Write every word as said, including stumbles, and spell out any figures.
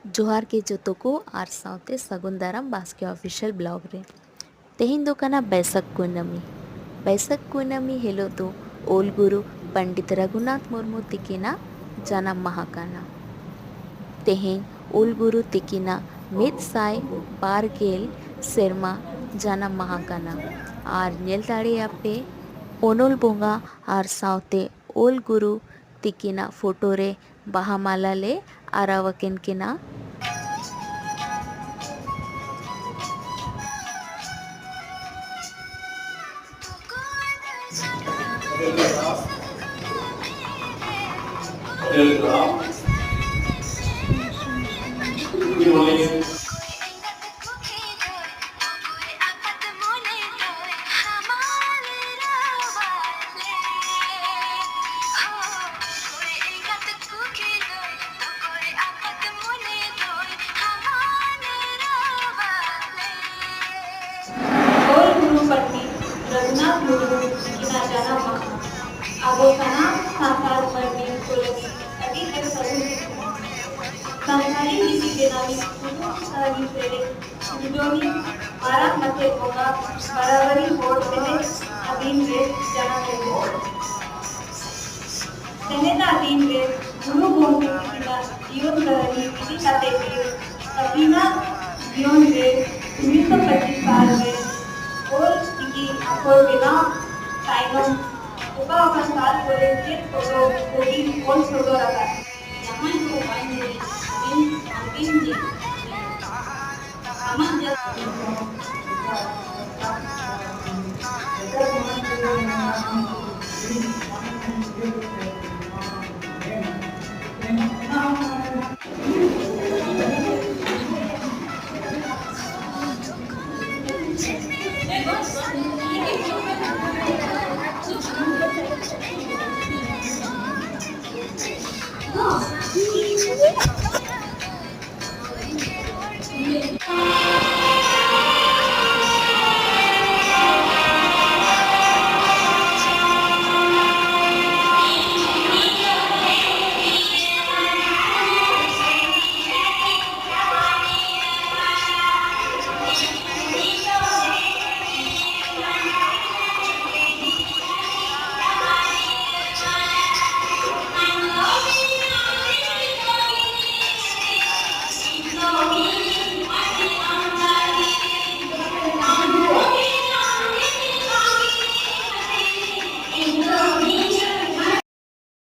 ᱡᱚᱦᱟᱨ ᱜᱮ ᱡᱚᱛᱚ ᱠᱚ ᱟᱨ ᱥᱟᱶᱛᱮ ᱥᱟᱹᱜᱩᱱ ᱫᱟᱨᱟᱢ ᱵᱟᱥᱠᱮ Official Blog ᱨᱮ᱾ ᱛᱮᱦᱮᱧ ᱫᱚ ᱠᱟᱱᱟ ᱵᱟᱹᱭᱥᱟᱹᱠᱷ ᱠᱩᱱᱟᱹᱢᱤ᱾ ᱵᱟᱹᱭᱥᱟᱹᱠᱷ ᱠᱩᱱᱟᱹᱢᱤ ᱦᱤᱞᱳᱜ ᱫᱚ ᱚᱞ ᱜᱩᱨᱩ ᱯᱚᱱᱰᱤᱛ ᱨᱟᱹᱜᱷᱩᱱᱟᱛᱷ ᱢᱩᱨᱢᱩ ᱛᱤᱠᱤᱱᱟᱜ ᱡᱟᱱᱟᱢ ᱢᱟᱦᱟ ᱠᱟᱱᱟ᱾ ᱛᱮᱦᱮᱧ ᱚᱞ ᱜᱩᱨᱩ ᱛᱤᱠᱤᱱᱟᱜ ᱢᱤᱫ ᱥᱟᱭ ᱵᱟᱨ ᱜᱮᱞ ᱥᱮᱨᱢᱟ ᱡᱟᱱᱟᱢ ᱢᱟᱦᱟ ᱠᱟᱱᱟ᱾ ᱟᱨ ᱧᱮᱞ ᱫᱟᱲᱮᱭᱟᱯᱮ ᱚᱱᱚᱞ ᱵᱚᱸᱜᱟ ᱟᱨ ᱥᱟᱶᱛᱮ ᱚᱞ ᱜᱩᱨᱩ ᱛᱤᱠᱤᱱᱟᱜ ᱯᱷᱳᱴᱳ ᱨᱮ ᱵᱟᱦᱟ ᱢᱟᱞᱟ ᱞᱮ ᱟᱨᱟᱣ ᱟᱹᱠᱤᱱ ᱠᱤᱱᱟ᱾ ᱚᱞ ᱜᱩᱨᱩ ᱯᱚᱱᱰᱤᱛ ᱨᱚᱜᱷᱩᱱᱟᱛᱷ ᱢᱩᱨᱢᱩ ᱛᱤᱠᱤᱱᱟᱜ ᱡᱟᱱᱟᱢ ᱢᱟᱦᱟ ᱟᱵᱚ ᱥᱟᱱᱟᱢ ᱥᱟᱱᱛᱟᱲ ᱢᱟᱹᱱᱢᱤ ᱠᱚ ᱞᱟᱹᱜᱤᱫ ᱟᱹᱰᱤ ᱜᱮ ᱥᱟᱹᱜᱩᱱ ᱫᱤᱥᱚᱢ᱾ ᱥᱟᱱᱛᱟᱲᱤ ᱞᱤᱯᱤ ᱵᱮᱱᱟᱣᱤᱡ ᱜᱩᱨᱩ ᱠᱟᱹᱦᱱᱤ ᱥᱮᱨᱮᱧ ᱥᱤᱨᱡᱚᱱᱤᱡ ᱢᱟᱨᱟᱝ ᱢᱟᱪᱮᱫ ᱵᱚᱸᱜᱟ ᱵᱟᱨᱟᱵᱟᱨᱤ ᱦᱚᱲ ᱛᱮᱦᱮᱧ ᱟᱹᱫᱤᱱ ᱨᱮ ᱡᱟᱱᱟᱢ ᱞᱮᱱᱟ᱾ ᱛᱮᱦᱮᱧᱟᱜ ᱫᱤᱱ ᱨᱮ ᱜᱩᱨᱩ ᱜᱚᱢᱠᱮ ᱛᱤᱠᱤᱱᱟᱜ ᱡᱤᱭᱚᱱ ᱠᱟᱹᱦᱱᱤ ᱤᱫᱤ ᱠᱟᱛᱮ ᱜᱮ ᱟᱹᱠᱤᱱᱟᱜ ᱡᱤᱭᱚᱱ ᱨᱮ ᱩᱱᱤᱥᱥᱚ ᱯᱚᱸᱪᱤᱥ ᱥᱟᱞ ᱨᱮ ᱚᱞ ᱪᱤᱠᱤ ᱟᱠᱷᱚᱨ ᱵᱮᱱᱟᱣ ᱛᱟᱭᱱᱚᱢ ᱚᱠᱟ ᱚᱠᱟ ᱥᱟᱞ ᱠᱚᱨᱮ ᱪᱮᱫ ᱠᱚᱫᱚ ᱠᱚᱵᱤ ᱚᱞ ᱥᱚᱫᱚᱨ ᱟᱠᱟᱫ? ᱡᱟᱦᱟᱸᱭ ᱠᱚ ᱵᱟᱝ ᱧᱮᱞ